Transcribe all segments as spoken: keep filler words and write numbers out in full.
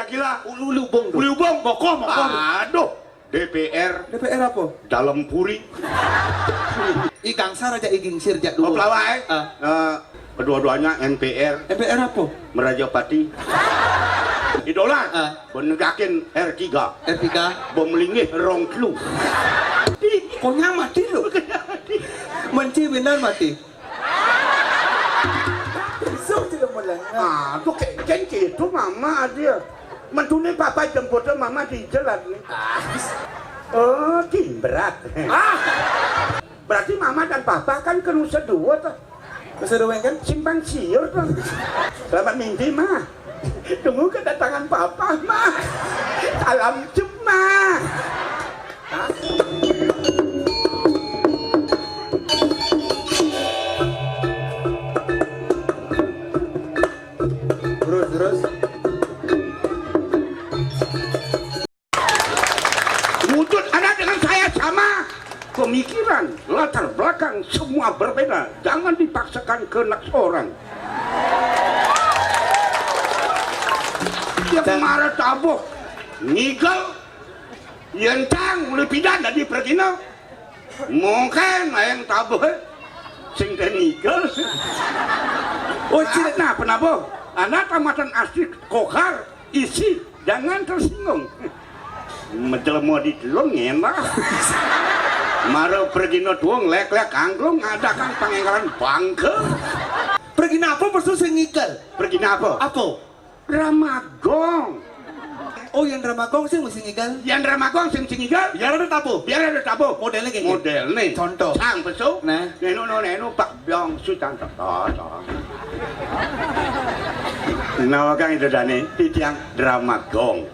Gila. Uli, uli ubung to. Uli ubung. Bokor, bokor. Aduh. D P R. D P R apa? Dalem puri. I Gangsar aja, i Gingsir jak dulu. Apa wae? Ah. Eh, kedua-duanya M P R. M P R apa? Merajapati. Idola. Ah. Benegakin R tiga. R tiga. Bemelinggih rong telu. Konyang mati lu. Menci benar mati. Besok tidak melengah. Ah, tu kayak, kayak gitu mama dia. Mentune papa jemput mama di jalan nih. Oh, timbrat. Ah. Berarti mama dan papa kan ke Nusa Dua tuh. Nusa Dua kan? Simpang Siur tuh. Selamat mimpi, Ma. Tunggu kedatangan papa, Ma. Salam cuma. Terus, terus. Wujud anak dengan saya sama. Pemikiran, latar belakang, semua berbeda. Jangan dipaksakan kehendak seorang. Yang marah tabuh, ngigel, yentang, uli pidan dadi pregina. Mungkin yang tabuh, sing teh ngigel. Oh, cina. Nah, penabuh. Anak tamatan asli kokar, isi, jangan tersinggung. Menjelma di telung ngenah. Mara pregina tuung lek-lek angklung ngadakan pangenggalan bangke. Pregina apa pesu sing ngigel? Pregina apa? Apa? Dramagong. Oh, yang dramagong sing mesti ngigel. Yang dramagong sing mesti ngigel. Biar ada tabuh. Biar ada tabuh. Modelnya kayak gitu. Model nih. Contoh. Sang pesu. Nah. Nenu no nenu pak biong sutan tok. Nah, kan itu dane titiang dramagong.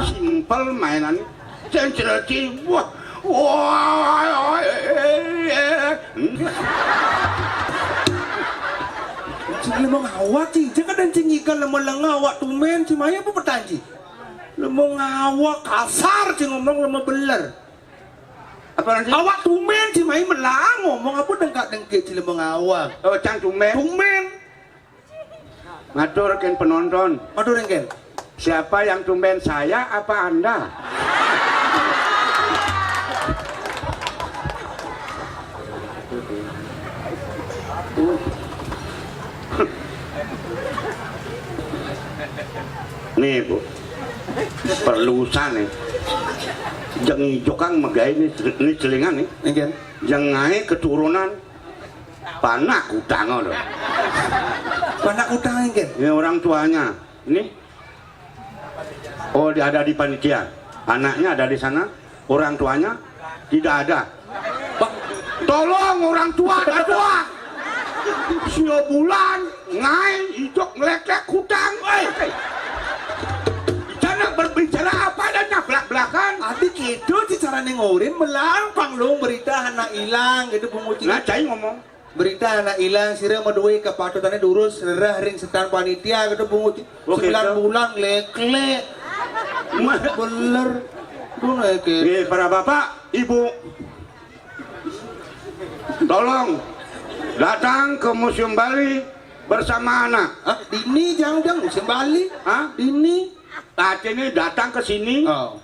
Simpel mainan. Sing cereti, wah, wah, eh, eh, eh. Cing lemong awak, Cing. Cing kadang Cing ikan lemong lengah awak tumen, Cing maya apa petanji? Lemong awak kasar, Cing ngomong lemong beler. Apa nanti? Awak tumen, Cing maya melang ngomong apa dengkak-dengkik, Cing lemong awak. Oh, Cang tumen. Tumen. Ngatur ken penonton. Ngatur ken. Siapa yang tumben, saya apa Anda? Nih, Bu. Perlu usan nih. Jeng ijokang megai nih, nih celingan nih. Nggih. Jeng ngae keturunan panak utang lho. Panak utang nggih. Ini orang tuanya. Nih. Oh, dia ada di panitia. Anaknya ada di sana. Orang tuanya tidak ada. Pak, tolong orang tua ada doa. Sio bulan ngae ijok ngelekek hutang. Woi. Di sana berbicara apa adanya belak-belakan. Adi gitu si carane ngorin melang panglung berita anak ilang gitu, Bu Muci. Nah, cai ngomong. Berita anak ilang, sira maduwe kepatutane durus rerah ring setan panitia gitu, Bu Muci. Oh, gitu. Sembilan bulan lek-lek. Beler. Duh, lek-lek. Nggih, para bapak, ibu, tolong datang ke Museum Bali bersama anak. Hah? Dini, jang, jang, Museum Bali? Hah? Dini. Artinya datang ke sini. Oh.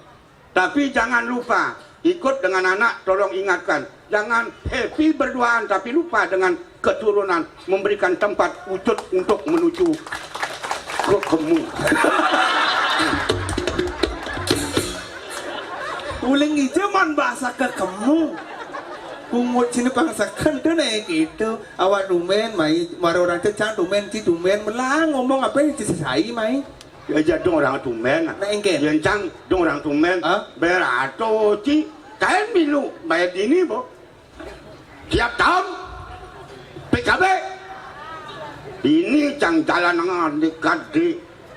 Tapi jangan lupa ikut dengan anak, tolong ingatkan. Jangan happy berduaan tapi lupa dengan keturunan, memberikan tempat wujud untuk menuju ke kemu. Uling ijo man bahasa ke kemu. Pungut sini bangsa kenten eh gitu. Awak tumen mai mara orang cecang tumen ci tumen melang ngomong apa yang ci sesai mai. Ya, ya, dong orang tumen. Nah, engke. Yen cang dong orang tumen. Hah? Berato ci kaen milu bayar dini, Bu. Tiap tahun P K B. Ini cang jalan ngan di kadi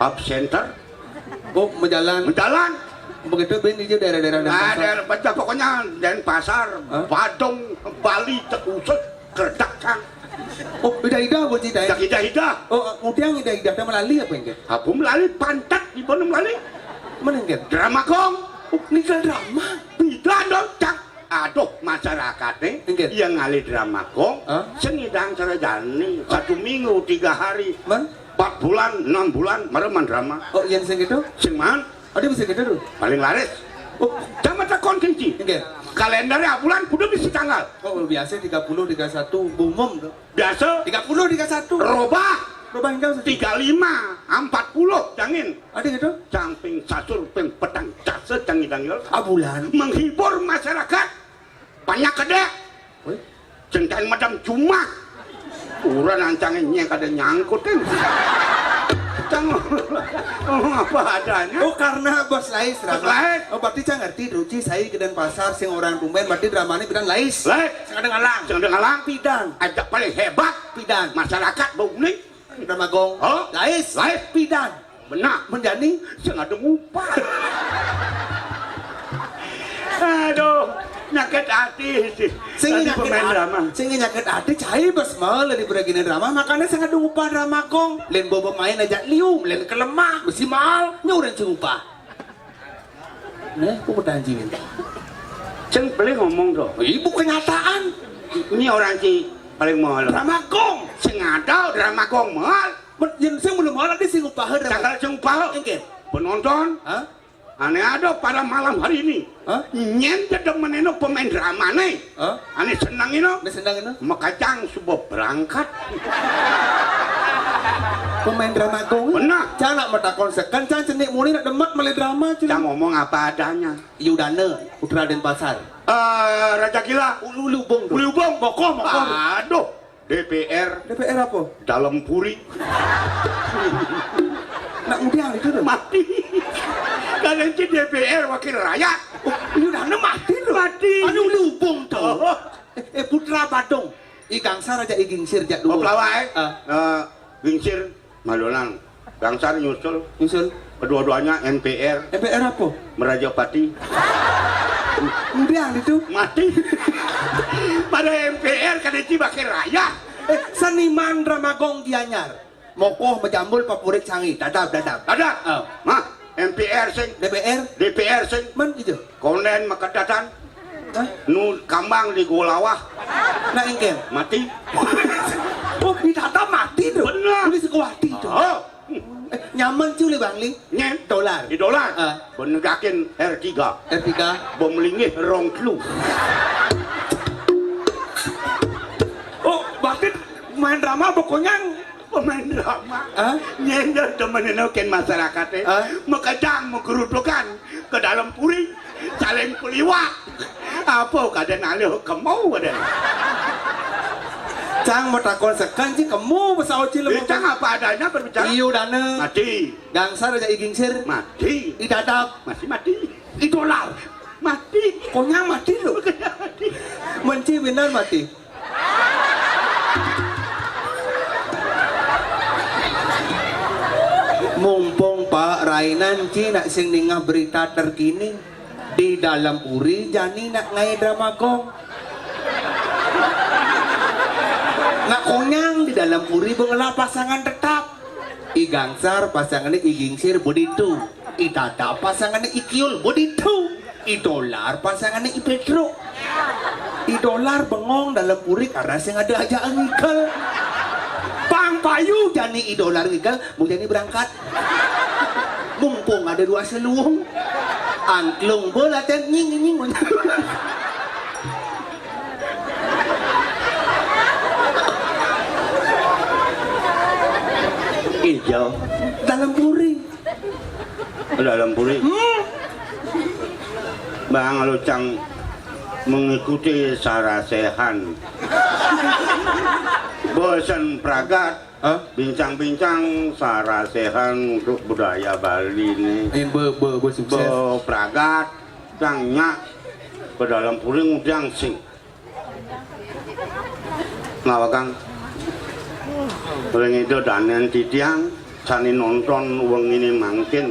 up center. Oh, menjalan. Menjalan. Begitu ben di daerah-daerah Nah, Denpasar. Daerah Banjar, pokoknya Denpasar, Hah? Badung, Bali, Tekuset, Kerdak, cang. Oh, ida-ida, Bu Cita, ya? Ida-ida. Oh, udah ida-ida, ada melali apa enggak? Apa melali pantat di mana melali? Mana enggak? Drama kong. Oh, ninggal drama. Beda dong, cang. Aduh, masyarakat nih, Enggak. Yang ngalih drama kong, Hah? Sing ngidang sarajane, satu minggu, tiga hari. Man? Empat bulan, enam bulan, mara main drama. Oh, yén sing kéto? Sing maan? Ada bisa kéto tuh. Paling laris. Oh, jangan takon kenci. Nggih. Kalénder bulan kudu bisa tanggal. Oh, biasa tiga puluh, tiga satu, umum tuh. Biasa tiga puluh, tiga satu. Robah. Robah enggak sih? Tiga lima, empat puluh, jangin. Ada gitu? Samping sasur ping petang jasa, jangin danggil. Abulan. Menghibur masyarakat. Banyak kedek. Wih. Cengkan madam cuma. Urang ancangé nyé kada nyangkutin. Cang ngomong apa adanya. Oh, karena Bos Lais, Bos Lais. Oh, berarti cang ngerti, Ruci, saya ke Denpasar, sing orang tumben, berarti dramané bidan Lais. Lais. Sing ada ngalang. Sing ada ngalang. Pidan. Ajak paling hebat. Pidan. Masyarakat bau ni. Drama gong. Oh? Lais. Lais. Pidan. Benar. Menjani. Sing ada ngupah. Aduh, nyakit hati sih. Sing nyakit hati, sing nyakit hati, cai bes mal di beragina drama, makanya sing ada ngupah drama gong. Lain bobo main aja liu, lain kelemah, besi mal, nyurin sing ngupah. Nih, aku bertahan jiwin. Ceng boleh ngomong dong. Ibu kenyataan. Ini orang ci paling mahal. Drama gong. Sing ada drama gong mahal. Men, yang sing belum mahal, ada sing upaha drama. Cakal sing upaha. Engke. Penonton. Hah? Ane ada pada malam hari ini. Hah? Nyén dedemeneno pemain drama nih. Hah? Ane senang ino. Ane senang ino. Makajang subuh berangkat. Pemain drama gong. Benar. Cang nak matakon seken, cang cenik muni nak demak meli drama, cing. Cang ngomong apa adanya. Yudana, Putra Denpasar. Eh, Raja Gila. Ulu, Ulu Bung tuh. Ulu Bung. Mokoh, mokoh. Aduh, D P R. D P R apa? Dalam puri. Nak ngudiang itu tuh. Mati. Kalian ci D P R wakil rakyat. Oh, Yudana mati tuh. Mati. Anu Ulu Bung tuh. Oh. Eh, eh, Putra Badung. I Gangsar aja I Gingsir jak dulu. Pelawak, eh? Ah. Eh, Gingsir, Malulang. Gangsar nyusul. Nyusul. Kedua-duanya M P R. M P R apa? Merajapati. Ngudiang itu. Mati. Pada M P R kada ci bakal raya. Eh, seniman drama gong Gianyar. Mokoh, majambul, papurik, sangi. Dadap, dadap. Dadap. Oh. Mah, M P R sing. D P R. D P R sing. Man itu. Konden makadatan. Hah? Nu kambang di Gulawah. Nah, engkel. Mati. Oh, pidata mati tuh. Bener. Ini sekuati tuh. Oh. Eh, nyaman sih oleh Bangli. Nyen. Dolar. Di dolar. Ah. Benegakin R tiga. R tiga. Bom linggih rong telu. Oh, berarti main drama pokoknya. Pemain drama. Hah? Nyender temenin oken masyarakat, eh. Hah? Makadang, menggerudukan ke dalam puri, saling peliwak. Apa kada nalih kemau ada? Cang matakon seken ci kemau, besau ci. Eh, lemah. Cang apa adanya berbicara. Iyu dana. Mati. Gangsar aja I Gingsir. Mati. I Dadap. Masih mati. I Dolar. Mati. Konyang mati lo. Konyang mati. Menci benar mati. Mumpung Pak Rainan ci nak sing ningah berita terkini, di dalam puri jani nak ngai drama gong. Nak konyang di dalam puri bengelah pasangan tetap. I Gangsar pasangannya I Gingsir beditu. I Dadap pasangannya I Kiul beditu. I Dolar pasangannya I Pedro. I Dolar bengong dalam puri karena sing ada aja ngikel. Pang payu jani I Dolar ngikel, mau jani berangkat. Mumpung ada dua seluung. Angklung bola ten nying nying. Ijo. Dalam puri. Dalam puri. Hmm. Bang Lucang mengikuti sarasehan. Bosan pragat. Hah? Bincang-bincang sarasehan untuk budaya Bali nih. Ini be, be, be sukses. Be pragat, cang nyak ke dalam puri ngudiang sing. Ngawagang. Ring ida danen titiang sane nonton wengine mangkin.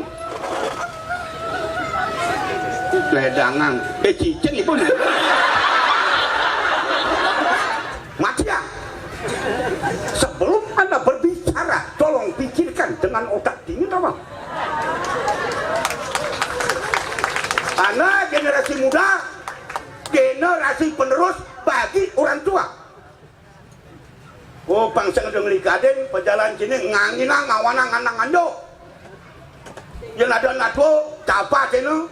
Ledangan. Eh, cicing ipun. Matiang. Sebelum Anda berbicara, tolong pikirkan dengan otak dingin, apa? Anda generasi muda, generasi penerus bagi orang tua. Oh, pang sing dong likadin, pejalan sini nganginang ngawanang anang ando. Yen ada natua, capa kena,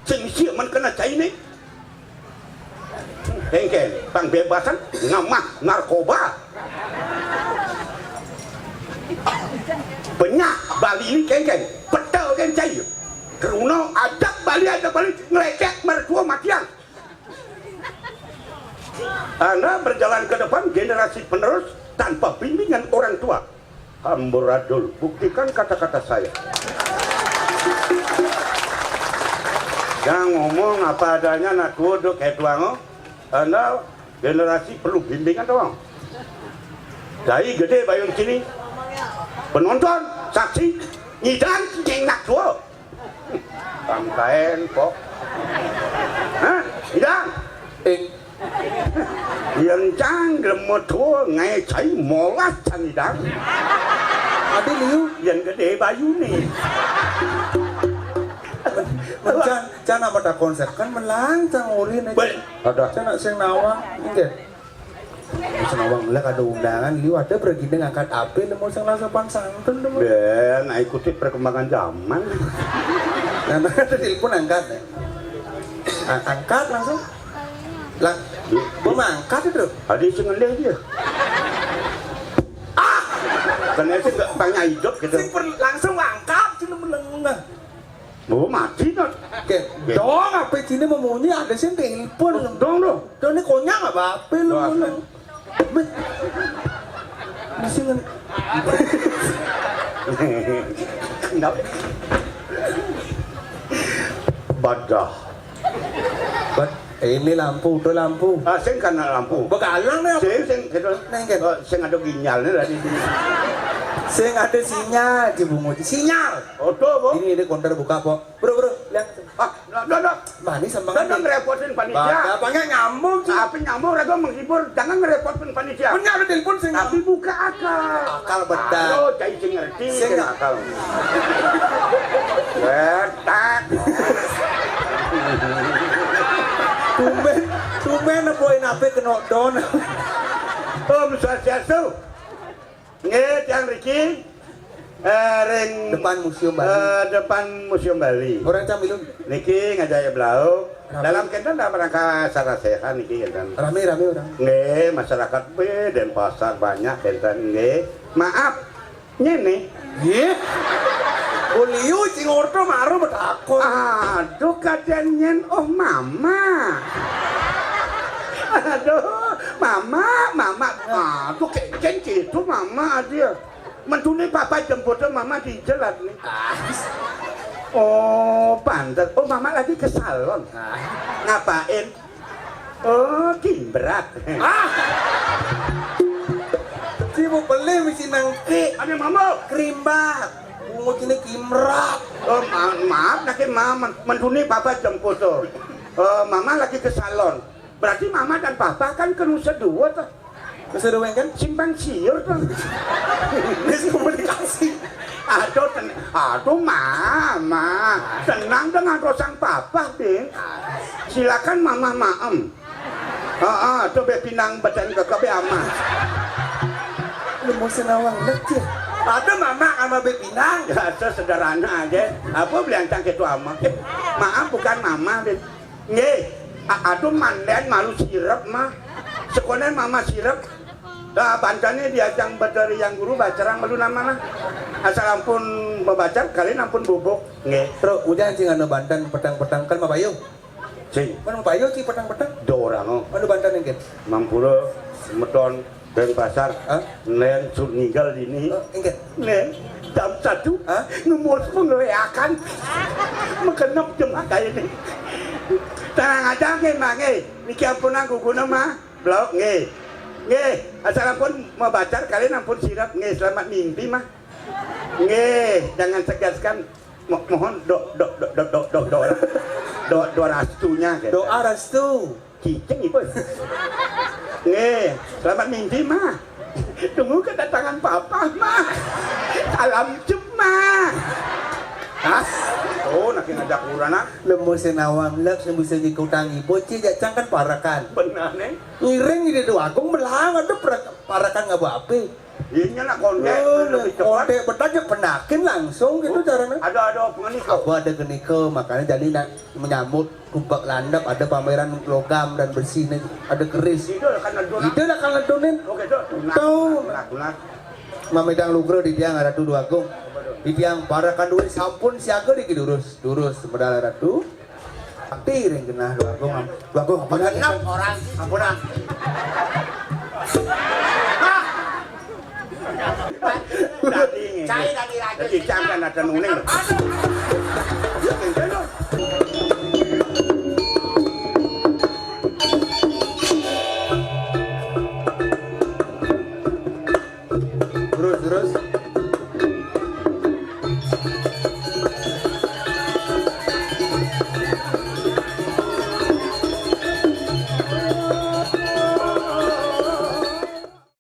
sing isi men kena cainé. Kéngkén, pang bebasan, ngamah narkoba. Banyak Bali ini kéngkén, petel kén cai. Keruna ajak Bali, ajak Bali, ngelecek mertua matiang. Anda berjalan ke depan, generasi penerus tanpa bimbingan orang tua. Amburadul, buktikan kata-kata saya. Yang ngomong apa adanya, nak tua duk kayak tuang, oh. Anda generasi perlu bimbingan doang. Dari gede bayun sini. Penonton, saksi, nyidang, nyenak tua. Pangkaén, pok. Hah? Idang? Eh. Yén cang lemot tua ngaé cai molas cang idang. Adi liu. Yén gedé bayuné. Men, men can, can apa takon seken melang cang urin. Bel. Ada. Can sing nawang. Inggih. Senawang lek ada undangan, liu ada pergi ngangkat api, lemu sing rasa pan santun tuh. Ben, ikuti perkembangan zaman. Nah, nah, ada telepon angkat ya. A-, angkat langsung. Lah, gua mah angkat itu. Ada isi ngendeh dia. Ah! Kan itu nggak tanya hidup gitu. Sing per-, langsung angkat, sini melengah. Oh, mati, Dot. Oke, dong, H P sini memunyi, ada sih yang telepon. Dong, dong. Dong, ini konyang apa? Apa lu? Dong. Beh. Mesti ngen- Kenapa? Badah. Bat, eh, ini lampu, udah lampu. Ah, sing kana lampu. Begalang nih. Sing, sing, gitu. Neng, gitu. Oh, sing ada ginjalnya tadi. Sing ada sinyal, Cibungut. Sinyal. Oto, Bu. Ini, ini konter buka, Pok. Bro, bro, lihat. Ah, no, no, no. Manis sama. Jangan ngerepotin panitia. Apa nggak nyambung sih? Tapi nyambung, raga menghibur. Jangan ngerepotin panitia. Benar ada telepon sih. Tapi buka akal. Akal bedak. Aduh, cai sing ngerti, sing akal. Bedak. Tumben, tumben nepuin apa kena don. Om Swastiastu. Nggih, tiang mriki, eh, ring, depan Museum Bali. Eh, depan Museum Bali. Orang Camilun. Niki ngajaya blau. Rame. Dalam kenten dalam rangka sarasehan niki kenten. Rame, rame orang. Nggih, masyarakat be, Denpasar banyak kenten nggih. Maaf, nyene. Nggih. Beliau sing orto maru betakon. Aduh, kadang nyen, oh, mama. Aduh, mama, mama. Aduh, keken gitu mama dia. Mentune papa jemput mama di jelat nih. Ah. Oh, pantes. Oh, mama lagi ke salon. Ah. Ngapain? Oh, kimbrat. Ah. Sibuk beli misi nangke. Ada mama. Kerimbat. Bungut ini kimrat. Oh, ma-, maaf, lagi mama. Mentune papa jemput tuh. Eh, mama lagi ke salon. Berarti mama dan papa kan ke Nusa Dua tuh. Nusa Dua kan? Simpang siur tuh. Miskomunikasi. Aduh, ten-, aduh, mama. Tenang dengan rosang papa, Ding. Silakan mama maem. Heeh, tuh be pinang beten ke kebe ama. Lu mau senawang leceh. Ada mama sama be pinang. Ya, itu sederhana aja. Apa beliantang ke tu ama? Eh, maaf, bukan mama, Ding. Nggih. A-, aduh, manden malu sirep mah. Sekonen mama sirep. Lah, bancane diajang beteri yang guru bacerang malu namana. Asal ampun babacar, kalian ampun bubuk. Nggih. Terus ujan sing anu banten petang-petang kan mabayung. Sing. Mana mabayung sing petang-petang? Dorang, oh. Mana banten nggih? Mampura, Semeton, Denpasar. Hah? Nen, sur ninggal dini. Oh, nggih. Nen, jam satu. Hah? Ngemus pengeleakan. Mekenep jemaka ini. Tenang aja nggih, Mak, nggih. Niki ampunang guguna mah. Blok nggih. Nggih, asal ampun mabacar kalian ampun sirep nggih, selamat mimpi mah. Nggih, jangan segaskan. Mo-, mohon do-, do-, do-, do-, do-, do-, do-, do-, doa restunya, gitu. Doa restu. Cicing itu. Nggih, selamat mimpi, Mah. Tunggu kedatangan Papa, Mah. Salam cep, Mah. Hah? Oh, nak ngajak urana. Lemu senawang lek sing bisa dikutangi. Bocil jak cang kan parakan. Benar, Neng. Ngiring di Dua Agung belang ada perak. Parekan ngaba api. Iya, nak konde. Oh, lebih cepat. Konde betul aja penakin langsung gitu caranya. Ada, ada pengenika. Apa ada kenika, makanya jadi nak menyambut kumpak landep, ada pameran logam dan besi nih, ada keris. Itu lah kan nedunin. Itu lah kan nedunin. Oke, tuh. Tuh. Nah, nah, nah. Mamedang lugra di tiang Ratu Dwagung. Di tiang parekan duit sampun siaga di durus. Durus, medal Ratu. Tapi ring genah Dwagung. Dwagung apa? Genep orang. Ampun, ah. Cai tadi raja. Jadi jangan ada nuning. Aduh.